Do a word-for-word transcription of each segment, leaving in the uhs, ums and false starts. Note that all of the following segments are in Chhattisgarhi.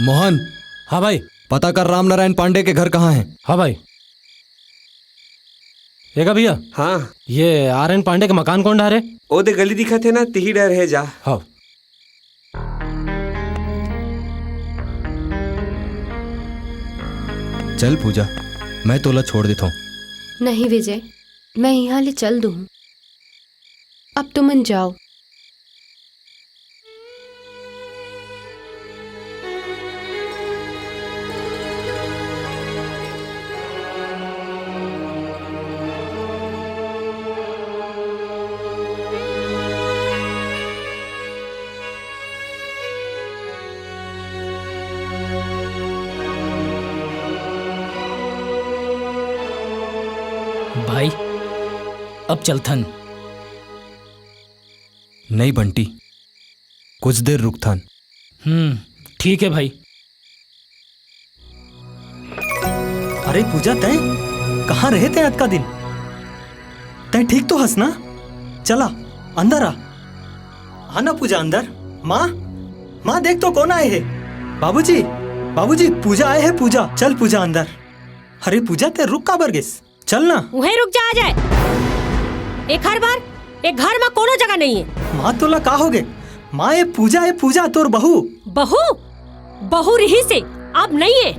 मोहन। हाँ भाई। पता कर राम नारायण पांडे के घर कहाँ है। हाँ भाई। देखा भैया। हाँ। ये आर एन पांडे के मकान कौन डहर हे? ओ दे गली दिखत हे ना, तिही डहर हे, जा। हाँ। चल पूजा, मैं तोला छोड़ देथों। नहीं विजय, मैं इहाँ ले चल दूँ। अब तुमन जाओ। भाई, अब चलथन। नहीं बंटी, कुछ देर रुकथन। हम्म, ठीक है भाई। अरे पूजा, तैं कहाँ रहे तैं अतका दिन? तैं ठीक तो हस ना? चला, अंदर आ। आ ना पूजा अंदर। माँ, माँ देख तो कौन आए हे। बाबूजी, बाबूजी, पूजा आए हे, पूजा। चल पूजा अंदर। अरे पूजा, तैं रुक काबर गेस? चल ना। उहें रुक जा अजय। एखर बर ए घर म कोनो जगह नहीं है। माँ तोला का होगे? माँ, ए पूजा, ए पूजा तोर बहू। बहू? बहू रिहिस हे, अब नहीं है।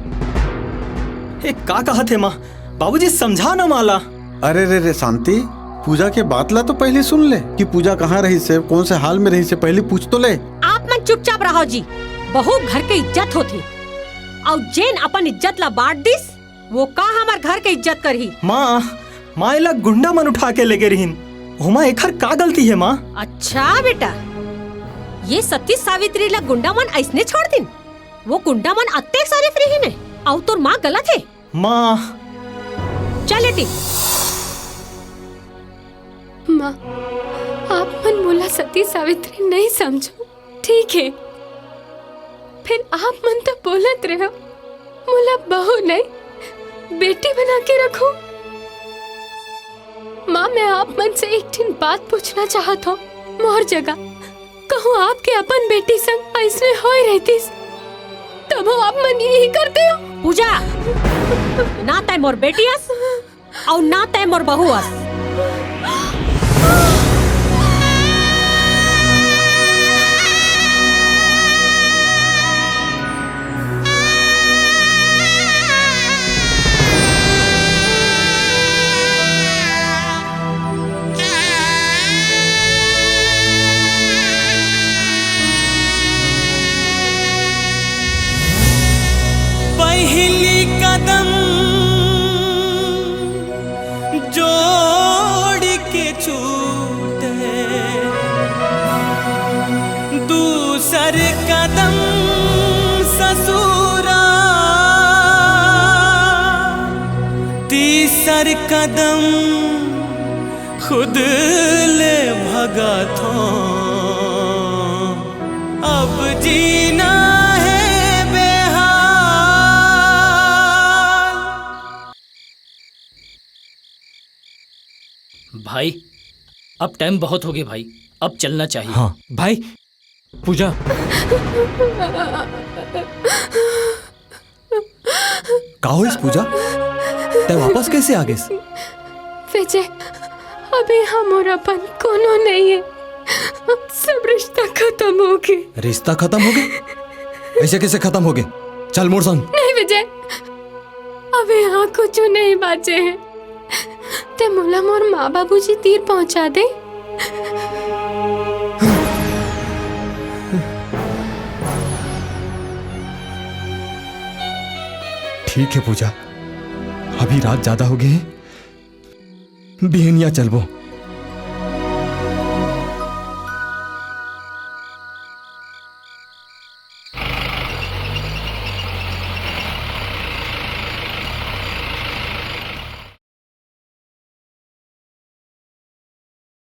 ए का कहत हे माँ? बाबूजी समझा ना माँ ला। अरे रे रे शांति, पूजा के बात ला तो पहली सुन ले कि पूजा कहाँ रहिस हे, कौन से हाल में रहिस हे, पहली पूछ तो ले। आप मन चुपचाप रहो जी। बहू घर के इज्जत होथे, अउ जेन अपन इज्जत ला बांट दिस, वो का हमर घर के इज्जत करही? माँ, माँ, एला गुंडा मन उठा के लेगे रहिन। ओमा एखर का गलती हे, माँ? अच्छा बेटा, ये सती सावित्री ला गुंडा मन अइसने छोड़ दिन? वो गुंडा मन अतेक शरीफ रहिन हे, अउ तोर माँ गलत हे। माँ। चल एती। माँ, आप मन मोला सती सावित्री नहीं समझो। ठीक है, फिर आप मन तो बोलत रहो, मोला बहू नहीं, बेटी बना के रखो। माँ, मैं आप मन से एक ठिन बात पूछना चाहत हूँ। मोर जगह कहूँ आपके अपन बेटी संग ऐसने होए रहतीस, तब आप मन यही करते हो? पूजा, ना तय मोर बेटी अस, अउ ना तय मोर बहू अस। पहली कदम जोड़ के छूटे, दूसर कदम ससुरा, तीसर कदम खुद ले भगत हूँ, अब जीना है बेहाल। भाई, अब टाइम बहुत हो गया भाई, अब चलना चाहिए। हाँ। भाई, पूजा। का होइस पूजा? तै वापस कैसे आ गेस? विजय, अभी हमर अपन कोनो नहीं है। सब रिश्ता खत्म हो गए। रिश्ता खत्म हो गए? ऐसे कैसे खत्म हो गए? चल मोर संग। नहीं विजय, अभी यहाँ कुछ नहीं बाचे हैं। ते मोला मोर माँ बाबूजी तीर पहुँचा दे। ठीक है पूजा, अभी रात ज्यादा हो गए हैं, बिहनिया चलबो।